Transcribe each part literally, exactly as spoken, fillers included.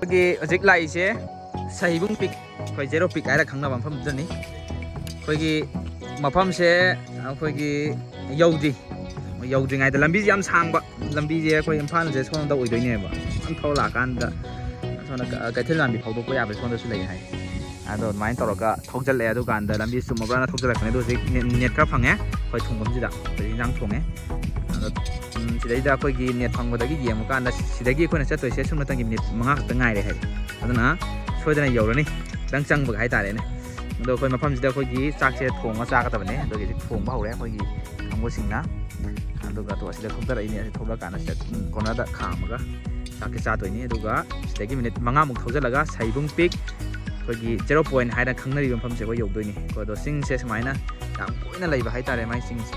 ꯑꯩꯈꯣꯏꯒꯤ ꯍꯧꯖꯤꯛ ꯂꯥꯛꯏꯁꯦ ꯁꯍꯤꯕꯨꯡ ꯄꯤꯛ, ꯑꯩꯈꯣꯏ ꯖꯦꯔꯣ ꯄꯤꯛ ꯍꯥꯏꯔ ꯈꯪꯅꯕ ꯃꯐꯝꯗꯨꯗꯅꯤ꯫ ꯑꯩꯈꯣꯏꯒꯤ ꯃꯐꯝꯁꯦ ꯑꯩꯈꯣꯏꯒꯤ ꯌꯧꯗ꯭ꯔꯤ, ꯌꯧꯗ꯭ꯔꯤꯉꯩꯗ ꯂꯝꯕꯤꯁꯦ ꯌꯥꯝ ꯁꯥꯡꯕ, ꯂꯝꯕꯤꯁꯦ ꯑꯩꯈꯣꯏ ꯏꯝꯐꯥꯜꯁꯦ ꯁꯣꯝꯗ ꯑꯣꯏꯗꯣꯏꯅꯦꯕ꯫ ꯌꯥꯝ ꯊꯧꯔ ꯂꯥꯛꯑꯀꯥꯟꯗ ꯁꯣꯝꯗ ꯀ-, ꯀꯩꯊꯦꯜ ꯃꯥꯟꯕꯤ ꯐꯥꯎꯗꯣꯛꯄ ꯌꯥꯕ ꯁꯣꯝꯗꯁꯨ ꯂꯩ ꯍꯥꯏ꯫ ꯑꯗꯣ ꯑꯗꯨꯃꯥꯏꯅ ꯇꯧꯔꯒ ꯊꯧꯖꯤꯜꯂꯛꯑꯦ꯫ ꯑꯗꯨꯀꯥꯟꯗ ꯂꯝꯕꯤ ꯆꯨꯝꯃꯕ꯭ꯔꯥꯅ ꯊꯧꯖꯤꯜꯂꯛꯄꯅꯦ꯫ ꯑꯗꯣ ꯍꯧꯖꯤꯛ ꯅꯦꯠ, ꯅꯦꯠ ꯈꯔ ꯐꯪꯉꯦ ꯑꯩꯈꯣꯏ ꯊꯣꯡꯐꯝꯁꯤꯗ꯫ ꯑꯩꯈꯣꯏ ꯏꯟꯖꯥꯡ ꯊꯣꯡꯉꯦ꯫ ꯑꯗꯣ, ꯎꯝ, ꯁꯤꯗꯩꯗ ꯑꯩꯈꯣꯏꯒꯤ ꯅꯦꯠ ꯐꯪꯕꯗꯒꯤ ꯌꯦꯡꯕ ꯀꯥꯟꯗ ꯁꯤꯗꯒꯤ ꯑꯩꯈꯣꯏꯅ ꯆꯠꯇꯣꯏꯁꯦ ꯁꯨꯞꯅꯇꯪꯒꯤ ꯃꯤꯅꯤꯠ ꯃꯉꯥ ꯈꯛꯇ ꯉꯥꯏꯔꯦ ꯍꯥꯏ꯫ ꯑꯗꯨꯅ ꯁꯣꯏꯗꯅ ꯌꯧꯔꯅꯤ, ꯈꯤꯇꯪ ꯆꯪꯕꯒ ꯍꯥꯏꯇꯥꯔꯦꯅꯦ꯫ ꯑꯗꯣ ꯑꯩꯈꯣꯏ ꯃꯐꯝꯁꯤꯗ ꯑꯩꯈꯣꯏꯒꯤ ꯆꯥꯛꯁꯦ ꯊꯣꯡꯉ ꯆꯥꯒꯗꯕꯅꯦ꯫ ꯑꯗꯨꯒꯤ ꯍꯧꯖꯤꯛ ꯊꯣꯡꯕ ꯍꯧꯔꯦ ꯑꯩꯈꯣꯏꯒꯤ ꯀꯥꯡꯕꯨꯁꯤꯡꯅ꯫ ꯑꯗꯨꯒ ꯑꯗꯣ ꯑꯁꯤꯗ ꯊꯣꯛꯊꯔꯛꯏꯅꯦ꯫ ꯑꯁꯤ ꯊꯣꯛꯂꯛꯑꯀꯥꯟꯗ ꯁꯤꯗ, ꯎꯝ, ꯀꯣꯔꯅꯔꯗ ꯈꯥꯝꯃꯒ ꯆꯥꯛꯁꯦ ꯆꯥꯗꯣꯏꯅꯤ꯫ ꯑꯗꯨꯒ ꯁꯤꯗꯒꯤ ꯃꯤꯅꯤꯠ ꯃꯉꯥꯃꯨꯛ ꯊꯧꯖꯤꯜꯂꯒ ꯁꯍꯤꯕꯨꯡ ꯄꯤꯛ, ꯑꯩꯈꯣꯏꯒꯤ ꯖꯦꯔꯣ ꯄꯣꯏꯟ ꯍꯥꯏꯅ ꯈꯪꯅꯔꯤꯕ ꯃꯐꯝꯁꯦ ꯑꯩꯈꯣꯏ ꯌꯧꯗꯣꯏꯅꯤ꯫ ꯑꯩꯈꯣꯏ ꯑꯗꯣ ꯆꯤꯡꯁꯦ ꯁꯨꯃꯥꯏꯅ ꯌꯥꯝ ꯀꯣꯏꯅ ꯂꯩꯕ ꯍꯥꯏꯇꯥꯔꯦ, ꯃꯥꯏ ꯆꯤꯡꯁꯦ꯫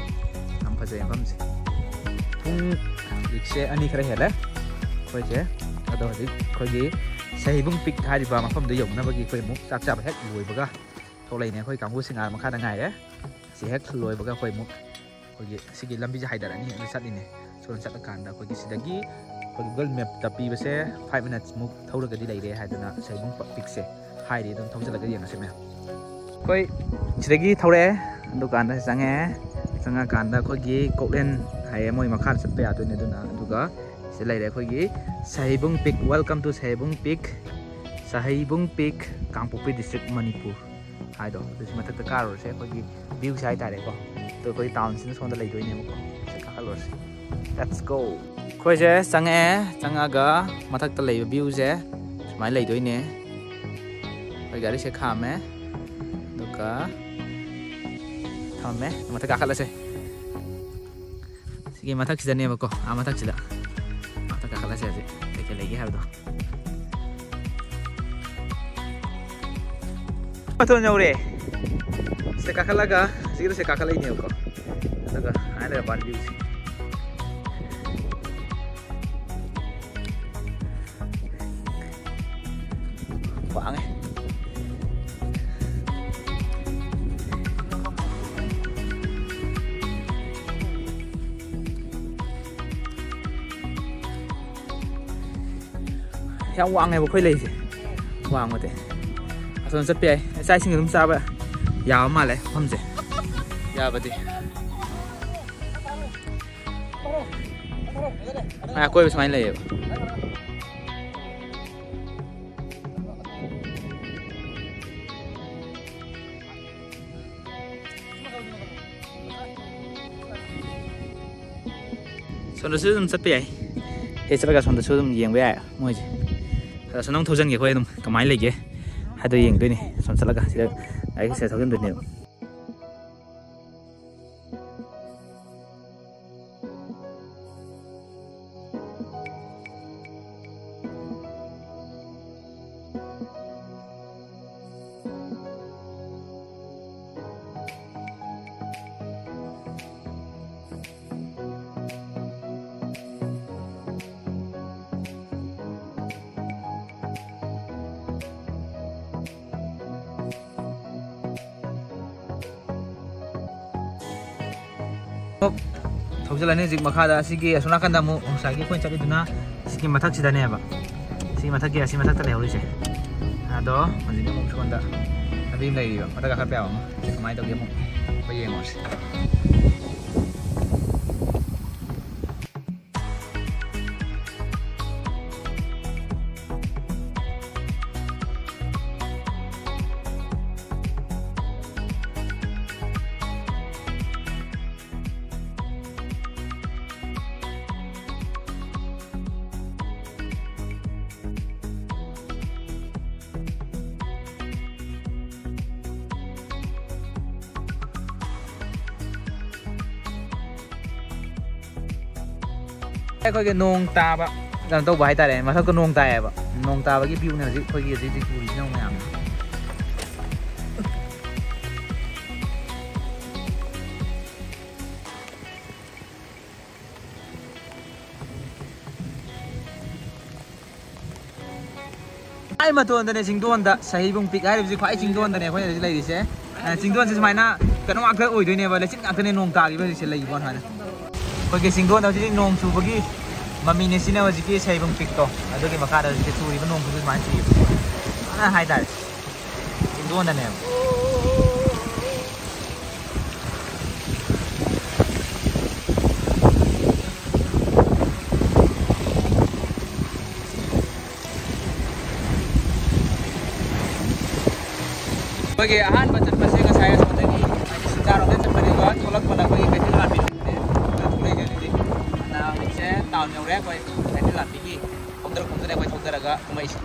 ꯌꯥꯝ ꯐꯖꯩ ꯃꯐꯝꯁꯦ꯫ ꯄꯨꯡ ꯍꯧꯖꯤꯛꯁꯦ ꯑꯅꯤ ꯈꯔ ꯍꯦꯜꯂꯦ ꯑꯩꯈꯣꯏꯁꯦ꯫ ꯑꯗꯣ ꯍꯧꯖꯤꯛ ꯑꯩꯈꯣꯏꯒꯤ ꯁꯍꯤꯕꯨꯡ ꯄꯤꯛ ꯍꯥꯏꯔꯤꯕ ꯃꯐꯝꯗꯣ ꯌꯧꯅꯕꯒꯤ ꯑꯩꯈꯣꯏ ꯑꯃꯨꯛ ꯆꯥꯛ ꯆꯥꯕ ꯍꯦꯛ ꯂꯣꯏꯕꯒ ꯊꯣꯛꯂꯛꯏꯅꯦ꯫ ꯑꯩꯈꯣꯏ ꯀꯥꯡꯕꯨꯁꯤꯡ ꯑꯥ ꯃꯈꯥꯗ ꯉꯥꯏꯔꯦ꯫ ꯁꯤ ꯍꯦꯛ ꯂꯣꯏꯕꯒ ꯑꯩꯈꯣꯏ ꯑꯃꯨꯛ ꯑꯩꯈꯣꯏꯒꯤ ꯁꯤꯒꯤ ꯂꯝꯕꯤꯁꯦ ꯍꯥꯏꯊꯔꯅꯤ, ꯑꯗꯨ ꯆꯠꯂꯤꯅꯦ꯫ ꯁꯣꯝꯗ ꯆꯠꯂꯀꯥꯟꯗ ꯑꯩꯈꯣꯏꯒꯤ ꯁꯤꯗꯒꯤ ꯑꯩꯈꯣꯏ Google Map-ꯇ ꯄꯤꯕꯁꯦ five minutes-ꯃꯨꯛ ꯊꯧꯔꯒꯗꯤ ꯂꯩꯔꯦ ꯍꯥꯏꯗꯅ ꯁꯍꯤꯕꯨꯡ ꯄꯤꯛꯁꯦ ꯍꯥꯏꯔꯤ꯫ ꯑꯗꯨꯝ ꯊꯧꯖꯤꯜꯂꯒ ꯌꯦꯡꯉꯁꯤ ꯃꯌꯥꯝ꯫ ꯑꯩꯈꯣꯏ ꯁꯤꯗꯒꯤ ꯊꯧꯔꯛꯑꯦ, ꯗꯨꯀꯥꯟꯗ ꯆꯪꯉꯛꯑꯦ꯫ ꯆꯪꯉꯛꯀꯥꯟꯗ ꯑꯩꯈꯣꯏꯒꯤ ꯀꯣꯛꯂꯦꯟ ꯍꯥꯏꯌꯦ, ꯃꯣꯏ ꯃꯈꯥꯗ ꯆꯠꯄ ꯌꯥꯗꯣꯏꯅꯦ꯫ ꯑꯗꯨꯅ, ꯑꯗꯨꯒ ꯁꯤꯗ ꯂꯩꯔꯦ ꯑꯩꯈꯣꯏꯒꯤ ꯁꯍꯤꯕꯨꯡ ꯄꯤꯛ, Welcome to ꯁꯍꯤꯕꯨꯡ pick, ꯁꯍꯤꯕꯨꯡ pick, Kangpokpi district, Manipur ꯍꯥꯏꯗꯣ꯫ ꯑꯗꯨꯁꯨ ꯃꯊꯛꯇ ꯀꯥꯔꯨꯔꯁꯦ, ꯑꯩꯈꯣꯏꯒꯤ view-ꯁꯦ ꯍꯥꯏꯇꯥꯔꯦꯀꯣ꯫ ꯑꯗꯣ ꯑꯩꯈꯣꯏ town-ꯁꯤꯅ ꯁꯣꯝꯗ ꯂꯩꯗꯣꯏꯅꯦꯕꯀꯣ꯫ ꯁꯤꯗ ꯀꯥꯈꯠꯂꯨꯔꯁꯤ꯫ Let's go꯫ ꯑꯩꯈꯣꯏꯁꯦ ꯆꯪꯉꯛꯑꯦ, ꯆꯪꯉꯛꯑꯒ ꯃꯊꯛꯇ ꯂꯩꯕ view-ꯁꯦ ꯁꯨꯃꯥꯏꯅ ꯂꯩꯗꯣꯏꯅꯦ꯫ ꯑꯩꯈꯣꯏ ꯒꯥꯔꯤꯁꯦ ꯈꯥꯝꯃꯦ, ꯑꯗꯨꯒ ꯊꯝꯃꯦ꯫ ꯃꯊꯛ ꯀꯥꯈꯠꯂꯁꯦ꯫ ꯁꯤꯒꯤ ꯃꯊꯛꯁꯤꯗꯅꯦꯕꯀꯣ, ꯑꯥ ꯃꯊꯛꯁꯤꯗ꯫ ꯃꯊꯛ ꯀꯥꯈꯠꯂꯁꯦ ꯍꯧꯖꯤꯛ ꯀꯩꯀꯩ ꯂꯩꯒꯦ ꯍꯥꯏꯕꯗꯣ꯫ ꯃꯇꯣꯟ ꯌꯧꯔꯦ꯫ ꯁꯤꯗ ꯀꯥꯈꯠꯂꯒ ꯁꯤꯒꯤꯗ ꯁꯤꯗ ꯀꯥꯈꯠꯂꯛꯏꯅꯦꯕꯀꯣ꯫ ꯑꯗꯨꯒ ꯍꯥꯏꯔꯒ ꯄꯥꯟꯕꯤꯁꯤ꯫ ꯋꯥꯡꯉꯦ꯫ ꯌꯥꯝ ꯋꯥꯡꯉꯦꯕ ꯑꯩꯈꯣꯏ ꯂꯩꯁꯦ꯫ ꯋꯥꯡꯕꯗꯤ ꯑꯁꯣꯝ ꯆꯠꯄ ꯌꯥꯏ꯫ ꯆꯥꯛ ꯏꯁꯤꯡ ꯑꯗꯨꯝ ꯆꯥꯕ ꯌꯥꯕ ꯃꯥꯜꯂꯦ ꯃꯐꯝꯁꯦ꯫ ꯌꯥꯕꯗꯤ꯫ ꯃꯥꯏ ꯑꯀꯣꯏꯕ ꯁꯨꯃꯥꯏꯅ ꯂꯩꯌꯦꯕ꯫ ꯁꯣꯝꯗꯁꯨ ꯑꯗꯨꯝ ꯆꯠꯄ ꯌꯥꯏ꯫ ꯍꯦꯛ ꯆꯠꯂꯒ ꯁꯣꯝꯗꯁꯨ ꯑꯗꯨꯝ ꯌꯦꯡꯕ ꯌꯥꯏ ꯃꯣꯏꯁꯦ꯫ ꯑꯗ ꯁꯣꯝꯗ ꯑꯃꯨꯛ ꯊꯧꯖꯟꯒꯦ ꯑꯩꯈꯣꯏ ꯑꯗꯨꯝ ꯀꯃꯥꯏꯅ ꯂꯩꯒꯦ ꯍꯥꯏꯗꯣ ꯌꯦꯡꯗꯣꯏꯅꯦ꯫ ꯁꯣꯝ ꯆꯠꯂꯒ ꯁꯤꯗ ꯒꯥꯔꯤ ꯁꯤꯗ ꯊꯧꯖꯟꯗꯣꯏꯅꯦꯕ꯫ ꯊꯧꯖꯤꯜꯂꯅꯤ ꯍꯧꯖꯤꯛ ꯃꯈꯥꯗ꯫ ꯑꯁꯤꯒꯤ ꯑꯁꯣꯝ ꯅꯥꯀꯟꯗ ꯑꯃꯨꯛ ꯉꯁꯥꯏꯒꯤ ꯑꯩꯈꯣꯏꯅ ꯆꯠꯂꯤꯗꯨꯅ ꯁꯤꯒꯤ ꯃꯊꯛꯁꯤꯗꯅꯦꯕ꯫ ꯁꯤ ꯃꯊꯛꯀꯤ, ꯑꯁꯤ ꯃꯊꯛꯇ ꯂꯩꯍꯧꯔꯤꯁꯦ꯫ ꯑꯗꯣ ꯍꯧꯖꯤꯛ ꯑꯃꯨꯛ ꯁꯣꯝꯗ ꯂꯝꯕꯤ ꯑꯃ ꯂꯩꯔꯤꯕ, ꯃꯊꯛ ꯀꯥꯈꯠꯄ ꯌꯥꯕ ꯑꯃ꯫ ꯁꯤ ꯀꯃꯥꯏꯅ ꯇꯧꯒꯦ ꯑꯃꯨꯛ ꯑꯩꯈꯣꯏ ꯌꯦꯡꯉꯨꯔꯁꯤ꯫ ꯑꯩꯈꯣꯏꯒꯤ ꯅꯣꯡ ꯇꯥꯕ ꯀꯩꯅꯣ ꯇꯧꯕ ꯍꯥꯏꯇꯥꯔꯦ, ꯃꯊꯛꯇ ꯅꯣꯡ ꯇꯥꯏꯌꯦꯕ꯫ ꯅꯣꯡ ꯇꯥꯕꯒꯤ ꯚ꯭ꯌꯨꯅꯦ ꯍꯧꯖꯤꯛ ꯑꯩꯈꯣꯏꯒꯤ ꯍꯧꯖꯤꯛ ꯍꯧꯖꯤꯛ ꯎꯔꯤꯁꯤꯅ ꯑꯃꯨꯛ ꯃꯌꯥꯝꯅ꯫ ꯑꯩ ꯃꯇꯣꯟꯗꯅꯦ, ꯆꯤꯡꯗꯣꯟꯗ, ꯁꯍꯤꯕꯨꯡ ꯄꯤꯛ ꯍꯥꯏꯔꯤꯕꯁꯤ ꯈ꯭ꯋꯥꯏ ꯆꯤꯡꯗꯣꯟꯗꯅꯦ ꯑꯩꯈꯣꯏꯅ ꯍꯧꯖꯤꯛ ꯂꯩꯔꯤꯁꯦ꯫ ꯑ, ꯆꯤꯡꯗꯣꯟꯁꯦ ꯁꯨꯃꯥꯏꯅ ꯀꯩꯅꯣ ꯉꯥꯛꯇ ꯑꯣꯏꯗꯣꯏꯅꯦꯕ, ꯂꯩꯆꯤꯟ ꯉꯥꯛꯇꯅꯦ ꯅꯣꯡ ꯇꯥꯈꯤꯕ ꯍꯧꯖꯤꯛꯁꯦ ꯂꯩꯕ ꯁꯨꯃꯥꯏꯅ꯫ ꯑꯩꯈꯣꯏꯒꯤ ꯆꯤꯡꯗꯣꯟꯗ ꯍꯧꯖꯤꯛ ꯅꯣꯡ ꯆꯨꯕꯒꯤ ꯃꯃꯤꯡꯅꯦ ꯁꯤꯅ ꯍꯧꯖꯤꯛꯀꯤ ꯁꯩꯕꯨꯡ ꯄꯤꯛꯇꯣ, ꯑꯗꯨꯒꯤ ꯃꯈꯥꯗ ꯍꯧꯖꯤꯛꯀꯤ ꯆꯨꯔꯤꯕ ꯅꯣꯡꯁꯤꯁꯨ ꯁꯨꯃꯥꯏꯅ ꯆꯨꯏꯌꯦꯕ꯫ ꯐꯖꯅ ꯍꯥꯏꯇꯥꯔꯦ꯫ ꯆꯤꯡꯗꯣꯟꯗꯅꯦꯕ꯫ ꯑꯩꯈꯣꯏꯒꯤ ꯑꯍꯥꯟꯕ ꯆꯠꯄꯁꯦ ꯉꯁꯥꯏ ꯑꯁꯣꯝꯗꯒꯤ, ꯍꯥꯏꯗꯤ, ꯁꯤꯡꯖꯥꯔꯣꯝꯗ ꯆꯠꯄꯅꯦꯕ꯫ ꯊꯣꯛꯂꯛꯄꯗ ꯑꯩꯈꯣꯏꯒꯤ ꯀꯩꯊꯦꯜ ꯂꯥꯟꯕꯤꯗꯨꯅꯦ꯫ ꯑꯗꯨꯗ ꯊꯣꯛꯂꯛꯏꯁꯦ ꯍꯧꯖꯤꯛ꯫ ꯑꯗꯨꯅ ꯍꯧꯖꯤꯛꯁꯦ ꯇꯥꯎꯟ ꯌꯧꯔꯦ꯫ ꯑꯩꯈꯣꯏ ꯀꯩꯊꯦꯜ ꯂꯥꯟꯕꯤꯒꯤ ꯈꯣꯡꯗꯔ ꯈꯣꯡꯗꯔ ꯑꯩꯈꯣꯏ ꯊꯧꯗꯔꯒ ꯀꯨꯝꯃꯛꯏꯁꯦ꯫